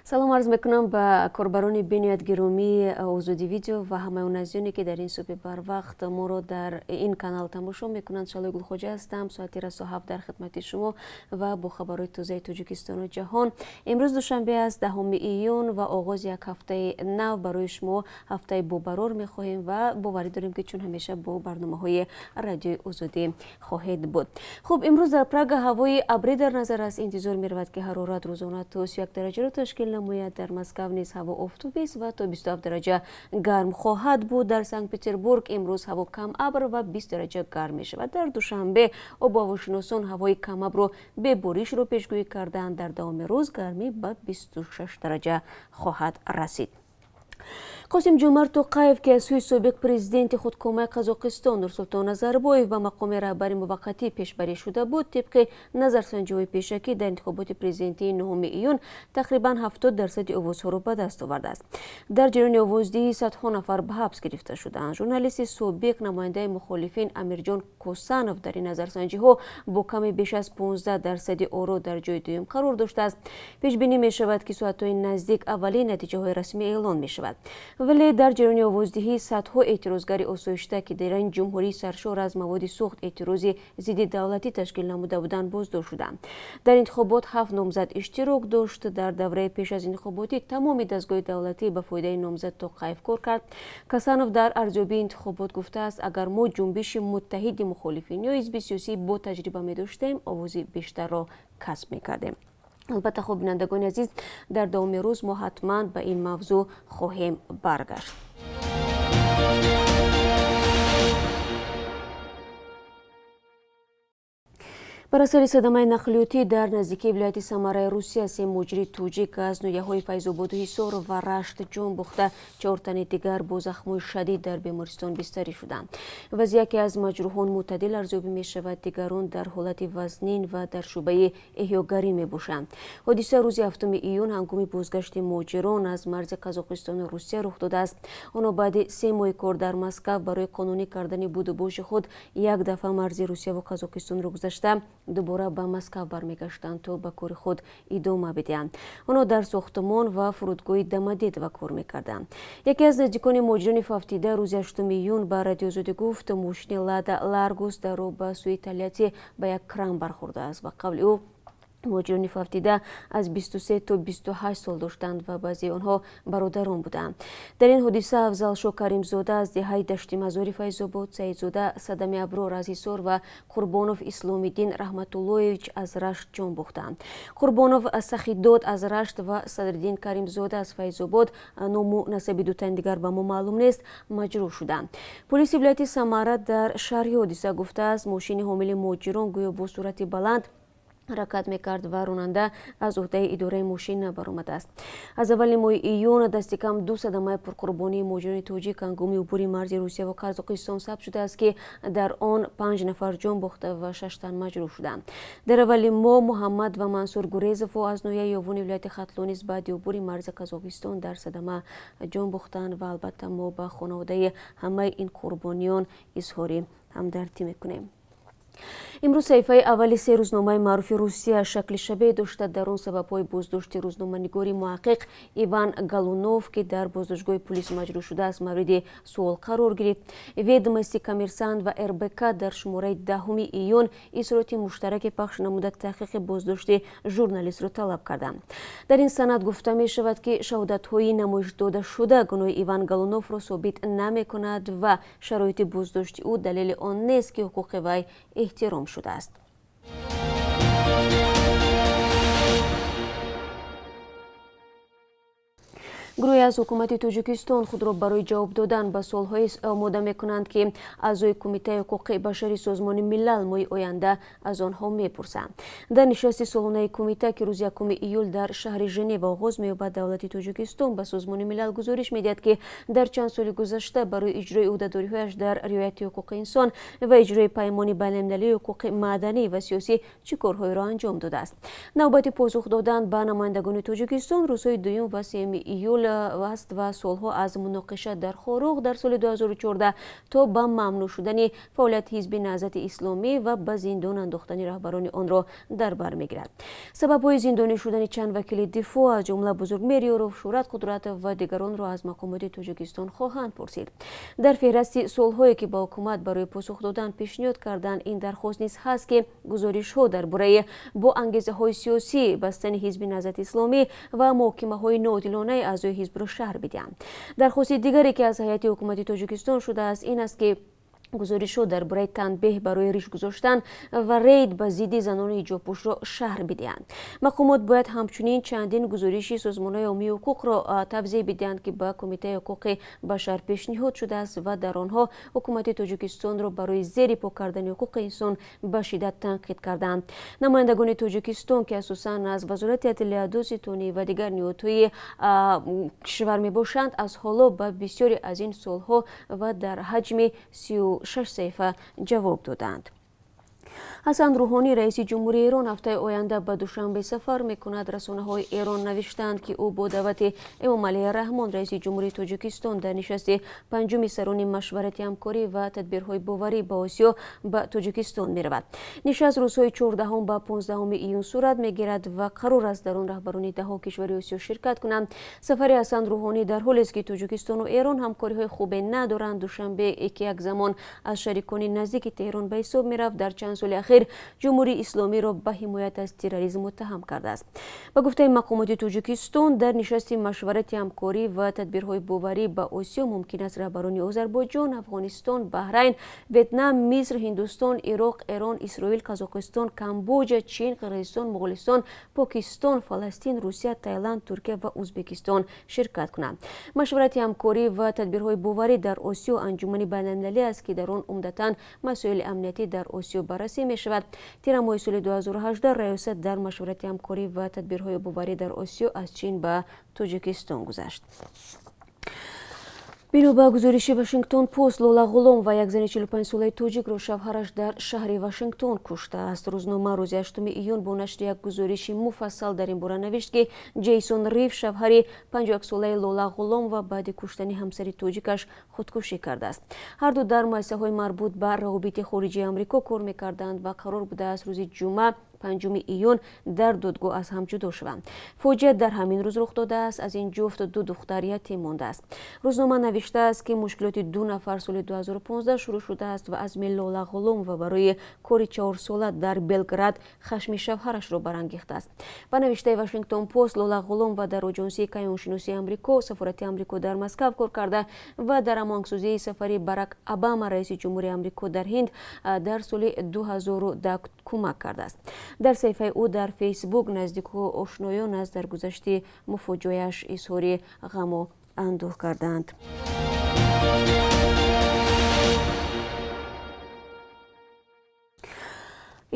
Салом арз мекунам ба корбарони бениҳоят гиромии Озодӣ Видео ва ҳамаи он азизоне, ки дар ин субҳи барвақт моро дар ин канал тамошо мекунанд. Шалои Гулхоҷа ҳастам, соати расо 7 дар хидмати шумо ва бо хабарҳои тозаи Тоҷикистону ҷаҳон. Имрӯз душанбе аст, 10 июн, ва оғози як ҳафтаи нав барои шумо, ҳафтаи бобарор мехоҳем ва боварӣ дорем, ки чун ҳамеша бо барномаҳои Радиои Озодӣ хоҳед буд. Хуб, имрӯз дар Прага ҳавои абрӣ дар назар аст. Интизор меравад, ки ҳарорат рӯзона то 31 дараҷаро ташкил намояд. Дар Москав низ ҳаво офтобист ва то 27 дараҷа гарм хоҳад буд. Дар Санкт Петербург имрӯз ҳаво кам абр ва 20 дараҷа гарм мешавад. Дар Душанбе обу ҳавошиносон ҳавои камабру беборишро пешгӯӣ карданд. Дар давоми рӯз гармӣ ба 26 дараҷа хоҳад расид. Қосим Ҷомарт Тоқаев, ки аз сӯи собиқ президенти худкомаи Қазоқистон Нурсултон Назарбоев ба мақоми раҳбари муваққатӣ пешбарӣ шуда буд, тибқи назарсанҷиҳои пешакӣ дар интихоботи президентии 9 июн тақрибан 70 дарсади овозҳоро ба даст овардааст. Дар ҷараёни овоздиҳӣ садҳо нафар ба ҳабс гирифта шудаанд. Журналисти собиқ, намояндаи мухолифин Амирҷон Косанов дар ин назарсанҷиҳо бо ками беш аз 15 дарсади оро дар ҷои дуюм қарор доштааст. Пешбинӣ мешавад, ки соатҳои наздик аввалин натиҷаҳои расмӣ эълон мешавад. Вале дар ҷараёни овоздиҳӣ садҳо эътирозгари осоишта, ки дар ин ҷумҳурии саршор аз маводи сӯхт эътирози зидди давлатӣ ташкил намуда буданд, боздошт шуданд. Дар интихобот 7 номзад иштирок дошт. Дар давраи пеш аз интихоботӣ тамоми дастгоҳи давлатӣ ба фоидаи номзад Тоқаев кор кард. Касанов дар арзёбии интихобот гуфтааст, агар мо ҷунбиши муттаҳиди мухолифин ё ҳизби сиёсӣ бо таҷриба медоштем, овози бештарро касб мекардем. Албатта, хуб, бинандагони азиз, дар давоми рӯз мо ҳатман ба ин мавзӯъ хоҳем баргашт. Бар асари садамаи нақлиётӣ дар наздикии вилояти Самараи Русия се муҳоҷири тоҷик аз ноҳияҳои Файзободу Ҳисор ва Рашт ҷон бохта, 4 тани дигар бо захмҳои шадид дар бемористон бистарӣ шуданд. Вазъи яке аз маҷрӯҳон мӯътадил арзёбӣ мешавад, дигарон дар ҳолати вазнин ва дар шӯъбаи эҳёгарӣ мебошанд. Ҳодиса рӯзи 7 июн ҳангоми бозгашти муҳоҷирон аз марзи Қазоқистону Русия рух додааст. Онҳо баъди 3 моҳи кор дар Москав барои қонунӣ кардани будубоши худ як дафъа марзи Русияву Қазоқистонро гузашта, дубора ба Москав бармегаштанд, то ба кори худ идома бидиҳанд. Онҳо дар сохтмон ва фурудгоҳи Домодедово кор мекарданд. Яке аз наздикони муҳоҷирони фавтида рӯзи 8 июн ба Радиои Озодӣ гуфт, мошини Лада Ларгус дар роҳ ба сӯи Тольятти ба як кран бархӯрдааст. Ба қавли ӯ, муҳоҷирони фавтида аз 23 то 28 сол доштанд ва баъзеи онҳо бародарон буданд. Дар ин ҳодиса Афзалшо Каримзода аз деҳаи Даштимазори Файзобод, Саидзода Садами Аброр аз Ҳисор ва Қурбонов Исломиддин Раҳматуллоевич аз Рашт ҷон бохтанд. Қурбонов Сахиддод аз Рашт ва Садриддин Каримзода аз Файзобод, ному насаби ду тани дигар ба мо маълум нест, маҷрӯҳ шуданд. Полиси вилояти Самара дар шарҳи ҳодиса гуфтааст, мошини ҳомили муҳоҷирон гӯё бо суръати баланд ҳаракат мекард ва ронанда аз уҳдаи идораи мошин набаромадааст. Аз аввали моҳи июн дасти кам 2 садамаи пурқурбонии муҳоҷирони тоҷик ҳангоми убури марзи Русия ва Қазоқистон сабт шудааст, ки дар он 5 нафар ҷон бохта ва 6 тан маҷрӯҳ шуданд. Дар аввали моҳ Муҳаммад ва Мансур Гурезовҳо аз ноҳияи Ёвони вилояти Хатлон низ баъди убури марзи Қазоқистон дар садама ҷон бохтанд ва албатта мо ба хонаводаи ҳамаи ин қурбониён изҳори ҳамдардӣ мекунем. Имрӯз саҳифаи аввали се рӯзномаи маъруфи Русия шакли шабеҳ дошта, дар он сабабҳои боздошти рӯзноманигори муҳаққиқ Иван Галунов, ки дар боздоштгоҳи пулис маҷрӯҳ шудааст, мавриди суол қарор гирифт. Ведомости, Коммерсант ва РБК дар шумораи 10 июн изҳороти муштараке пахш намуда, таҳқиқи боздошти журналистро талаб карданд. Дар ин санад гуфта мешавад, ки шаҳодатҳои намоишдодашуда гуноҳи Иван Галуновро собит намекунад ва шароити боздошти ӯ далели он нест, ки ҳуқуқи вай эҳтиром шудааст. Гурӯҳе аз ҳукумати Тоҷикистон худро барои ҷавоб додан ба суолҳое омода мекунанд, ки аъзои Кумитаи ҳуқуқи башари Созмони Милал моҳи оянда аз онҳо мепурсанд. Дар нишасти солонаи кумита, ки рӯзи 1 июл дар шаҳри Женева оғоз меёбад, давлати Тоҷикистон ба Созмони Милал гузориш медиҳад, ки дар чанд соли гузашта барои иҷрои ӯҳдадориҳояш дар риояти ҳуқуқи инсон ва иҷрои Паймони байналмилалии ҳуқуқи маданӣ ва сиёсӣ чӣ корҳоеро анҷом додааст. Навбати посух додан ба намояндагони Тоҷикистон рӯзҳои 2 ва 3 июл Аст ва суолҳо аз муноқиша дар Хоруғ дар соли 2014 то ба мамнӯъ шудани фаъолияти Ҳизби Наҳзати Исломӣ ва ба зиндон андохтани раҳбарони онро дар бар мегирад. Сабабҳои зиндонӣ шудани чанд вакили дифоъ, аз ҷумла Бузургмеҳр Ёров, Шӯҳрат Қудратов ва дигаронро аз мақомоти Тоҷикистон хоҳанд пурсид. Дар феҳрасти суолҳое, ки ба ҳукумат барои посух додан пешниҳод карданд, ин дархост низ ҳаст, ки гузоришҳо дар бораи бо ангезаҳои сиёсӣ бастани Ҳизби Наҳзати Исломӣ ва муҳокимаҳои ноодилонаи аъзои ҳизбро шарҳ бидиҳанд. Дархости дигаре, ки аз ҳайати ҳукумати Тоҷикистон шудааст, ин аст, ки гузоришҳо дар бораи танбеҳ барои риш гузоштан ва рейд ба зидди занони ҳиҷобпӯшро шарҳ бидиҳанд. Мақомот бояд ҳамчунин чандин гузориши созмонҳои ҳомии ҳуқуқро тавзеҳ бидиҳанд, ки ба Кумитаи ҳуқуқи башар пешниҳод шудааст ва дар онҳо ҳукумати Тоҷикистонро барои зери по кардани ҳуқуқи инсон ба шиддат танқид кардаанд. Намояндагони Тоҷикистон, ки асосан аз Вазорати адлия, Додситонӣ ва дигар ниҳодҳои кишвар мебошанд, аз ҳоло ба бисёре аз ин суолҳо ва дар ҳаҷми 36 саҳифа ҷавоб доданд. Ҳасан Рӯҳонӣ, раиси ҷумҳурии Эрон, ҳафтаи оянда ба Душанбе сафар мекунад. Расонаҳои Эрон навиштаанд, ки ӯ бо даъвати Эмомалӣ Раҳмон, раиси ҷумҳурии Тоҷикистон, дар нишасти панҷуми сарони Машварати ҳамкорӣ ва тадбирҳои боварӣ ба Осиё ба Тоҷикистон меравад. Нишаст рӯзҳои 14 ба 15 июн сурат мегирад ва қарор аст дар он раҳбарони даҳҳо кишвари Осиё ширкат кунанд. Сафари Ҳасан Рӯҳонӣ дар ҳолест, ки Тоҷикистону Эрон ҳамкориҳои хубе надоранд. Душанбе, ки як замон аз шарикони наздики Теҳрон ба ҳисоб мерафт, дар чанд соли ахир Ҷумҳурии Исломиро ба ҳимоят аз терроризм муттаҳам кардааст. Ба гуфтаи мақомоти Тоҷикистон, дар нишасти Машварати ҳамкорӣ ва тадбирҳои боварӣ ба Осиё мумкин аст раҳбарони Озарбойҷон, Афғонистон, Баҳрайн, Ветнам, Миср, Ҳиндустон, Ироқ, Эрон, Исроил, Қазоқистон, Камбоҷа, Чин, Қирғизистон, Моғулистон, Покистон, Фаластин, Русия, Таиланд, Туркия ва Ӯзбекистон ширкат кунанд. Машварати ҳамкорӣ ва тадбирҳои боварӣ дар Осиё анҷумани байналмилалӣ аст, ки дар он умдатан масоили амниятӣ дар Осиё баррасӣ мешавад. Тирамоҳи соли 2018 раёсат дар Машварати ҳамкорӣ ва тадбирҳои боварӣ дар Осиё аз Чин ба Тоҷикистон гузашт. Бино ба гузориши Вашингтон Пост, Лола Ғуломова, як зани 45-солаи тоҷикро шавҳараш дар шаҳри Вашингтон куштааст. Рӯзнома рӯзи 8 июн бо нашри як гузориши муфассал дар ин бора навишт, ки Ҷейсон Риф, шавҳари 51-солаи Лола Ғуломова, баъди куштани ҳамсари тоҷикаш худкушӣ кардааст. Ҳарду дар муассисаҳои марбут ба равобити хориҷии Амрико кор мекарданд ва қарор будааст рӯзи ҷумъа, 5 июн, дар додгоҳ аз ҳам ҷудо шаванд. Фоҷиа дар ҳамин рӯз рух додааст. Аз ин ҷуфт ду духтар ятим мондааст. Рӯзнома навиштааст, ки мушкилоти ду нафар соли 2015 шурӯъ шудааст ва азми Лола Ғуломова барои кори чаҳорсола дар Белград хашми шавҳарашро барангехтааст. Ба навиштаи Вашингтон Пост, Лола Ғуломова дар Оҷонсии кайҳоншиносии Амрико, сафорати Амрико дар Москав кор карда ва дар ҳамоҳангсозии сафари Барак Обама, раиси ҷумҳури Амрико, дар Ҳинд дар соли 2010 кӯмак кардааст. Дар саҳифаи ӯ дар Фейсбук наздику ошноён аз даргузашти муфоҷояш изҳори ғаму андӯҳ карданд.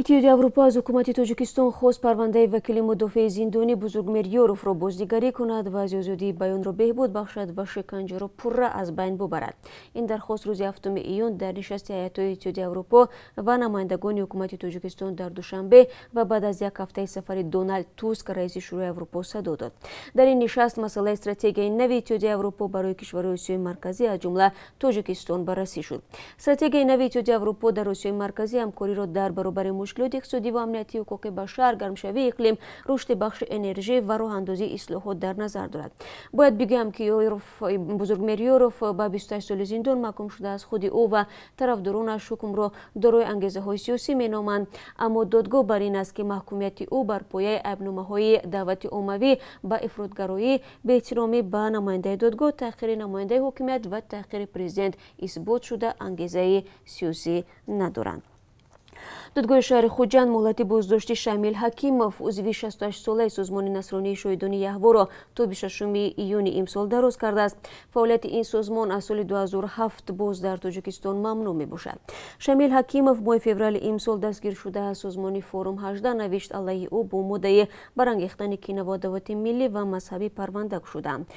Иттиҳоди Аврупо аз ҳукумати Тоҷикистон хост парвандаи вакили мудофеи зиндонӣ Бузургмеҳр Ёровро бознигарӣ кунад ва аз озодии баёнро беҳбуд бахшад ва шиканҷаро пурра аз байн бубарад. Ин дархост рӯзи 7 июн дар нишасти ҳайатҳои Иттиҳоди Аврупо ва намояндагони ҳукумати Тоҷикистон дар Душанбе ва баъд аз як ҳафтаи сафари Доналд Туск, раиси Шӯрои Аврупо, садо дод. Дар ин нишаст масъалаи стратегияи нави Иттиҳоди Аврупо барои кишварҳои Осиёи Марказӣ, аз ҷумла Тоҷикистон, баррасӣ шуд. Стратегияи нави Иттиҳоди Аврупо дар Осиёи Марказӣ ҳамкориро дар баробари мушкилоти иқтисодӣ ва амниятӣ, ҳуқуқи башар, гармшавии иқлим, рушди бахши энержӣ ва роҳандозии ислоҳот дар назар дорад. Бояд бигӯям, ки Бузургмеҳр Ёров ба 28 соли зиндон маҳкум шудааст. Худи ӯ ва тарафдоронаш ҳукмро дорои ангезаҳои сиёсӣ меноманд, аммо додгоҳ бар ин аст, ки маҳкумияти ӯ бар пояи айбномаҳои даъвати оммавӣ ба ифротгароӣ, беэҳтиромӣ ба намояндаи додгоҳ, таҳқири намояндаи ҳокимият ва таҳқири президент исбот шуда, ангезаи сиёсӣ надоранд. Додгоҳи шаҳри Хуҷанд муҳлати боздошти Шамил Ҳакимов, узви 68-солаи созмони насронии Шоҳидони Яҳворо, то 26 июни имсол дароз кардааст. Фаъолияти ин созмон аз соли 2007 боз дар Тоҷикистон мамнӯъ мебошад. Шамил Ҳакимов моҳи феврали имсол дастгир шудааст. Созмони Форум 18 навишт, алайҳи ӯ бо моддаи барангехтани кинаву адовати миллӣ ва мазҳабӣ парванда кушодаанд.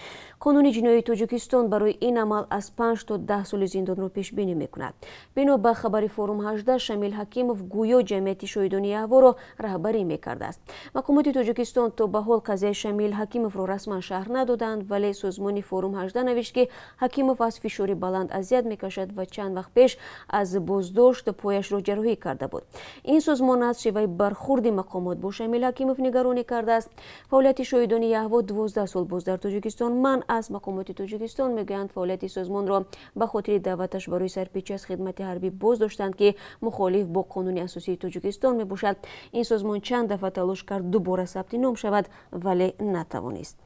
Қонуни ҷиноии Тоҷикистон барои ин амал аз 5 то 10 соли зиндонро пешбинӣ мекунад. Бино ба хабари Форум 18, Шамил Ҳакимов Ҳакимов гӯё ҷамъияти Шоҳидони Яҳворо раҳбарӣ мекардааст. Мақомоти Тоҷикистон то ба ҳол қазияи Шамил Ҳакимовро расман шарҳ надоданд, вале созмони Форум 18 навишт, ки Ҳакимов аз фишори баланд азият мекашад ва чанд вақт пеш аз боздошт пояшро ҷарроҳӣ карда буд. Ин созмон аз шеваи бархурди мақомот бо Шамил Ҳакимов нигаронӣ кардааст. Фаъолияти Шоҳидони Яҳво 12 сол боз дар Тоҷикистон манъ аст. Мақомоти Тоҷикистон мегӯянд, фаъолияти созмонро ба хотири даъваташ барои сарпечӣ аз хидмати ҳарбӣ боз доштанд, ки мухолиф бо қонуни асосии Тоҷикистон мебошад. Ин созмон чанд дафъа талош кард дубора сабти ном шавад, вале натавонист.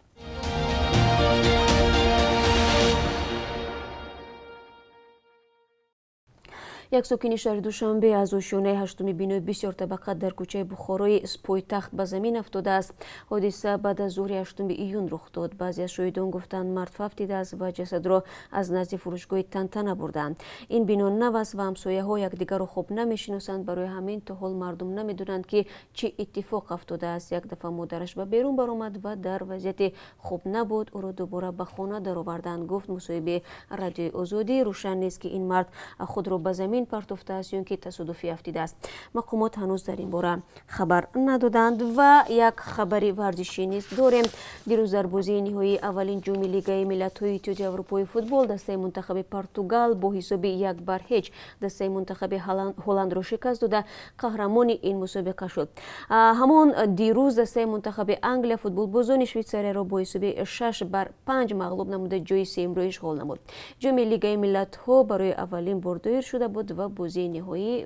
Як сокини шаҳри Душанбе аз ошёнаи ҳаштуми бинои бисёртабақа дар кӯчаи Бухорои пойтахт ба замин афтодааст. Ҳодиса баъд аз зуҳри 8 июн рух дод. Баъзе аз шоҳидон гуфтанд, мард фавтидааст ва ҷасадро аз назди фурӯшгоҳи Тантана бурдаанд. Ин бино нав аст ва ҳамсояҳо якдигарро хуб намешиносанд. Барои ҳамин то ҳол мардум намедонанд, ки чӣ иттифоқ афтодааст. Як дафъа модараш ба берун баромад ва дар вазъияти хуб набуд, ӯро дубора ба хона дароварданд, гуфт мусоҳиби Радиои Озодӣ. Рӯшан нест, ки ин мард худро ба замин партофтааст ё ин ки тасодуфӣ афтидааст. Мақомот ҳанӯз дар ин бора хабар надоданд. Ва як хабари варзишӣ низ дорем. Дирӯз дар бозии ниҳоии аввалин ҷоми Лигаи миллатҳои Иттиҳоди Аврупои футбол дастаи мунтахаби Португал бо ҳисоби 1-0 дастаи мунтахаби Ҳолландро шикаст дода, қаҳрамони ин мусобиқа шуд. Ҳамон дирӯз дастаи мунтахаби Англия футболбозони Швейтсарияро бо ҳисоби 6-5 мағлуб намуда, ҷои сеюмро ишғол намуд. Ҷоми Лигаи миллатҳо барои аввалин бор доир шуда буд ва бозии ниҳоӣ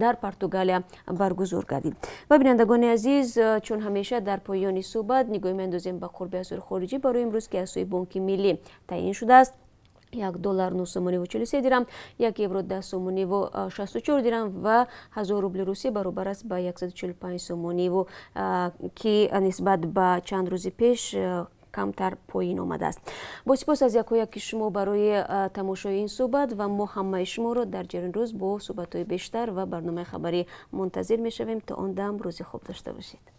дар Португалия баргузор гардид. Ва, бинандагони азиз, чун ҳамеша дар поёни суҳбат нигоҳ меандозем ба қурби асъори хориҷӣ барои имрӯз, ки аз сӯи Бонки Миллӣ таъин шудааст. 1 доллар 9 сомониву 43 дирам, 1 евро 10 сомониву 64 дирам ва 1000 рубли русӣ баробар аст ба 145 сомониву, ки нисбат ба чанд рӯзи пеш камтар поин омадааст. Бо сипос аз якояки шумо барои тамошои ин суҳбат ва мо ҳамаи шуморо дар ҷараёни рӯз бо суҳбатҳои бештар ва барномаи хабарӣ мунтазир мешавем. То он дам рӯзи хуб дошта бошед.